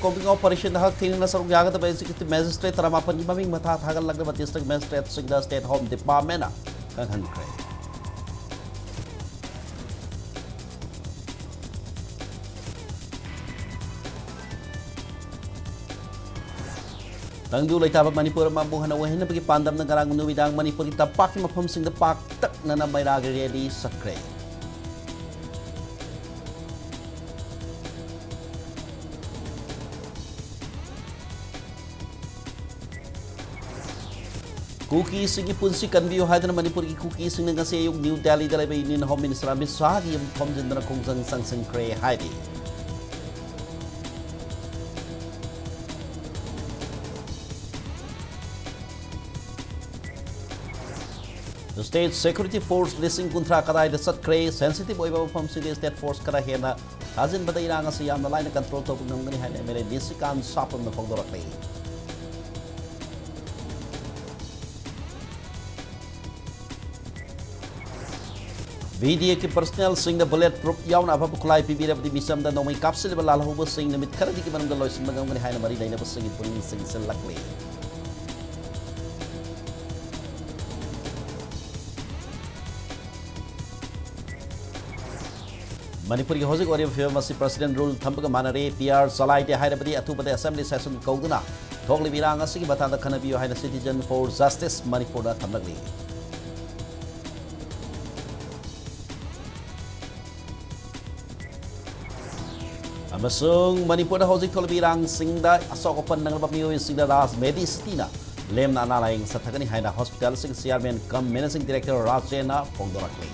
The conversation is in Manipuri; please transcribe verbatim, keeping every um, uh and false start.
Combing operation ꯗ ꯍꯛꯊꯦꯡꯅꯅ ꯁꯔꯨꯛ ꯌꯥꯒꯗꯕ executive magistrate ꯇꯔꯥꯃꯥꯄꯟꯒꯤ ꯃꯃꯤꯡ ꯃꯊꯥ ꯊꯥꯒꯠꯂꯛꯅꯕ district magistrate ꯁꯤꯡꯗ state home department ꯅ ꯈꯪꯍꯟꯈ꯭ꯔꯦ꯫ ꯇꯪꯗꯨ ꯂꯩꯇꯥꯕ ꯃꯅꯤꯄꯨꯔ ꯑꯃ ꯑꯃꯨꯛ ꯍꯟꯅ ꯑꯣꯏꯍꯟꯅꯕꯒꯤ ꯄꯥꯟꯗꯝꯅ ꯉꯔꯥꯡ ꯅꯨꯃꯤꯗꯥꯡ ꯃꯅꯤꯄꯨꯔꯒꯤ ꯇꯝꯄꯥꯛꯀꯤ ꯃꯐꯝꯁꯤꯡꯗ ꯄꯥꯛꯇꯛꯅꯅ ꯃꯩꯔꯥꯒꯤ rally ꯆꯠꯈ꯭ꯔꯦ꯫ ꯀꯨꯀꯤꯁꯤꯡꯒꯤ ꯄꯨꯟꯁꯤ ꯀꯟꯕꯤꯌꯨ ꯍꯥꯏꯗꯨꯅ ꯃꯅꯤꯄꯨꯔꯒꯤ ꯀꯨꯀꯤꯁꯤꯡꯅ ꯉꯁꯤ ꯑꯌꯨꯛ ꯅ꯭ꯌꯨ ꯗꯦꯜꯂꯤꯗ ꯂꯩꯕ Union Home Minister ꯑꯃꯤꯠ ꯁꯥꯍꯒꯤ ꯌꯨꯝ ꯊꯣꯝꯖꯤꯟꯗꯨꯅ ꯈꯣꯡꯖꯪ ꯆꯪꯁꯤꯟꯈ꯭ꯔꯦ ꯍꯥꯏꯔꯤ꯫ State security force ꯂꯤꯁꯤꯡ ꯀꯨꯟꯊ꯭ꯔꯥ ꯀꯗꯥꯏꯗ ꯆꯠꯈ꯭ꯔꯦ? Sensitive ꯑꯣꯏꯕ ꯃꯐꯝꯁꯤꯡꯗ state force ꯈꯔ ꯍꯦꯟꯅ ꯊꯥꯖꯤꯟꯕꯗ ꯏꯔꯥꯡ ꯑꯁꯤ ꯌꯥꯝꯅ ꯂꯥꯏꯅ control ꯇꯧꯕ ꯉꯝꯒꯅꯤ ꯍꯥꯏꯅ M L A ꯅꯤꯁꯤꯀꯥꯟ ꯁꯥꯄꯝꯅ ꯐꯣꯡꯗꯣꯔꯛꯂꯤ꯫ V D A ꯒꯤ personnel ꯁꯤꯡꯗ bullet proof ꯌꯥꯎꯅ ꯑꯐꯕ ꯈꯨꯠꯂꯥꯏ ꯄꯤꯕꯤꯔꯕꯗꯤ ꯃꯤꯆꯝꯗ ꯅꯣꯡꯃꯩ ꯀꯥꯞꯁꯤꯜꯂꯤꯕ ꯂꯥꯜꯍꯧꯕꯁꯤꯡ ꯅꯨꯃꯤꯠ ꯈꯔꯗꯤꯒꯤ ꯃꯅꯨꯡꯗ ꯂꯣꯏꯁꯤꯟꯕ ꯉꯝꯒꯅꯤ ꯍꯥꯏꯅ ꯃꯔꯤ ꯂꯩꯅꯕꯁꯤꯡꯒꯤ ꯄꯨꯛꯅꯤꯡ ꯆꯤꯡꯁꯤꯜꯂꯛꯂꯤ꯫ ꯃꯅꯤꯄꯨꯔꯒꯤ ꯍꯧꯖꯤꯛ ꯑꯣꯏꯔꯤꯕ ꯐꯤꯕꯝ ꯑꯁꯤ President rule ꯊꯝꯕꯒ ꯃꯥꯟꯅꯔꯦ꯫ P R ꯆꯂꯥꯏꯗꯦ ꯍꯥꯏꯔꯕꯗꯤ ꯑꯊꯨꯕꯗ assembly session ꯀꯧꯗꯨꯅ ꯊꯣꯛꯂꯤꯕ ꯏꯔꯥꯡ ꯑꯁꯤꯒꯤ ꯃꯇꯥꯡꯗ ꯈꯟꯅꯕꯤꯌꯨ ꯍꯥꯏꯅ Citizen for Justice ꯃꯅꯤꯄꯨꯔꯅ ꯊꯝꯂꯛꯂꯤ꯫ ꯑꯃꯁꯨꯡ ꯃꯅꯤꯄꯨꯔꯗ ꯍꯧꯖꯤꯛ ꯊꯣꯛꯂꯤꯕ ꯏꯔꯥꯡꯁꯤꯡꯗ ꯑꯁꯣꯛ ꯑꯄꯟ ꯅꯪꯂꯕ ꯃꯤꯑꯣꯏꯁꯤꯡꯗ ꯔꯥꯖ ꯃꯦꯗꯤꯁꯤꯇꯤꯅ ꯂꯦꯝꯅ ꯑꯅꯥ ꯂꯥꯌꯦꯡ ꯆꯠꯊꯒꯅꯤ ꯍꯥꯏꯅ hospital ꯑꯁꯤꯒꯤ chairman cum managing director ꯔꯥꯖꯦꯟꯅ ꯐꯣꯡꯗꯣꯔꯛꯂꯤ꯫